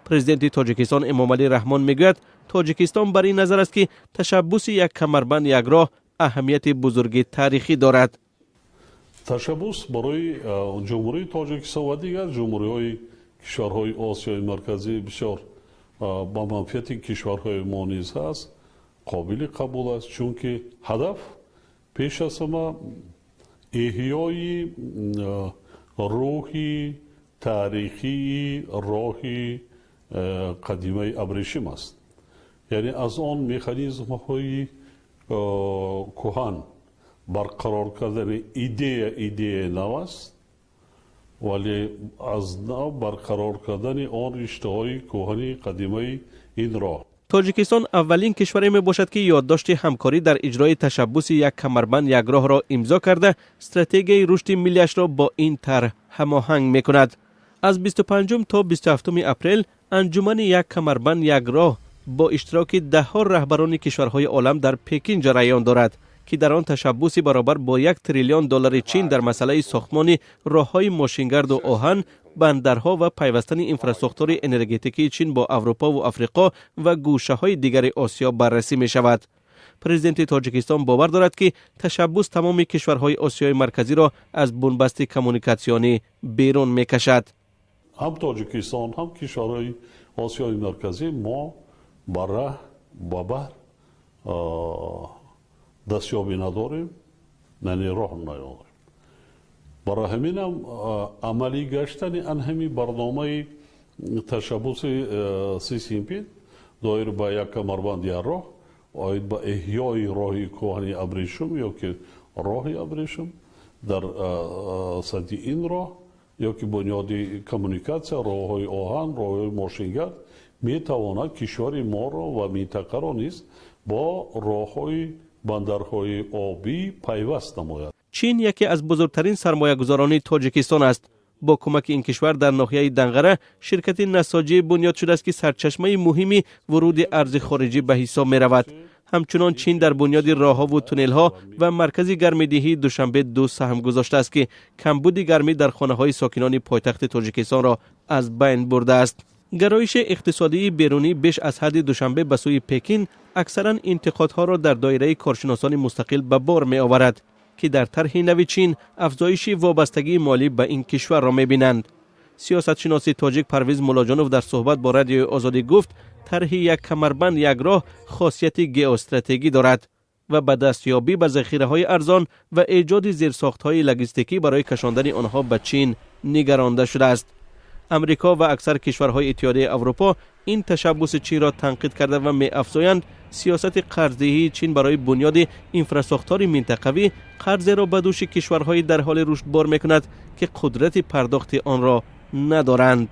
Президенти Тоҷикистон Эмомалӣ Раҳмон мегӯяд, Тоҷикистон бар ин назар аст, ки ташаббуси «Як камарбанд, як роҳ» аҳамияти бузурги таърихӣ дорад. Ташаббус барои Ҷумҳурии Тоҷикистон ва дигар ҷумҳуриҳои кишварҳои Осиёи Марказӣ бисёр ба манфиати кишварҳои мо низ ҳаст, қобили қабул аст, чунки ҳадаф пеш аз ҳама эҳёи рӯҳи таърихии роҳи қадимаи абрешим аст, яъне аз он механизмҳои кӯҳан барқарор кардани идея, идеяи нав аст, вале аз нав барқарор кардани он риштаҳои кӯҳани қадимаи ин роҳ. Тоҷикистон аввалин кишваре мебошад, ки ёддошти ҳамкорӣ дар иҷрои ташаббуси «Як камарбанд, як роҳ»-ро имзо карда, стратегияи рушди миллиашро бо ин тарҳ ҳамоҳанг мекунад. Аз 25 то 27 апрел анҷумани «Як камарбанд, як роҳ» бо иштироки даҳҳо раҳбарони кишварҳои олам дар Пекин ҷараён дорад, ки дар он ташаббуси баробар бо 1 триллион доллари Чин дар масъалаи сохтмони роҳҳои мошингарду оҳан, бандарҳо ва пайвастани инфрасохтори энергетикии Чин бо Аврупову Африқо ва гӯшаҳои дигари Осиё баррасӣ мешавад. Президенти Тоҷикистон бовар дорад, ки ташаббус тамоми кишварҳои Осиёи Марказиро аз бунбасти коммуникатсионӣ берун мекашад. Ҳам Тоҷикистон, ҳам кишварҳои Осиёи Марказӣ мо ба раҳ, ба баҳр дастёбӣ надорем, яъне роҳ надорем. Барои ҳаминам амалӣ гаштани ан ҳамин барномаи ташаббуси Си Сзинпин доир ба «Як камарбанд, як роҳ», оид ба эҳёи роҳи кӯҳани абрешум ё ки роҳи абрешум, дар сатҳи ин роҳ ё ки бунёди коммуникатсия, роҳҳои оҳан, роҳҳои мошингард метавонад кишвари моро ва минтақаро низ бо роҳҳои бандарҳои обӣ пайваст намояд. Чин яке аз бузургтарин сармоягузорони Тоҷикистон аст. Бо кӯмаки ин кишвар дар ноҳияи Данғара ширкати насоҷӣ бунёд шудааст, ки сарчашмаи муҳими вуруди арзи хориҷӣ ба ҳисоб меравад. Ҳамчунон Чин дар бунёди роҳҳову туннелҳо ва маркази гармидиҳии Душанбе ду саҳм гузоштааст, ки камбуди гармӣ дар хонаҳои сокинони пойтахти Тоҷикистонро аз байн бурдааст. Гароиши иқтисодии берунӣ беш аз ҳадди Душанбе ба сӯи Пекин аксаран интиқодҳоро дар доираи коршиносони мустақил ба бор меоварад, ки дар тарҳи нави Чин афзоиши вобастагии молӣ ба ин кишварро мебинанд. Сиёсатшиноси тоҷик Парвиз Муллоҷонов дар суҳбат бо Радиои Озодӣ гуфт, тарҳи «Як камарбанд, як роҳ» хосияти геостратегӣ дорад ва ба дастёбӣ ба захираҳои арзон ва эҷоди зерсохтҳои логистикӣ барои кашондани онҳо ба Чин нигаронда шудааст. Амрико ва аксар кишварҳои Иттиҳодияи Аврупо ин ташаббуси Чинро танқид карда ва меафзоянд, сиёсати қарздиҳии Чин барои бунёди инфрасохтори минтақавӣ қарзеро ба дӯши кишварҳои дар ҳоли рушд бор мекунад, ки қудрати пардохти онро надоранд.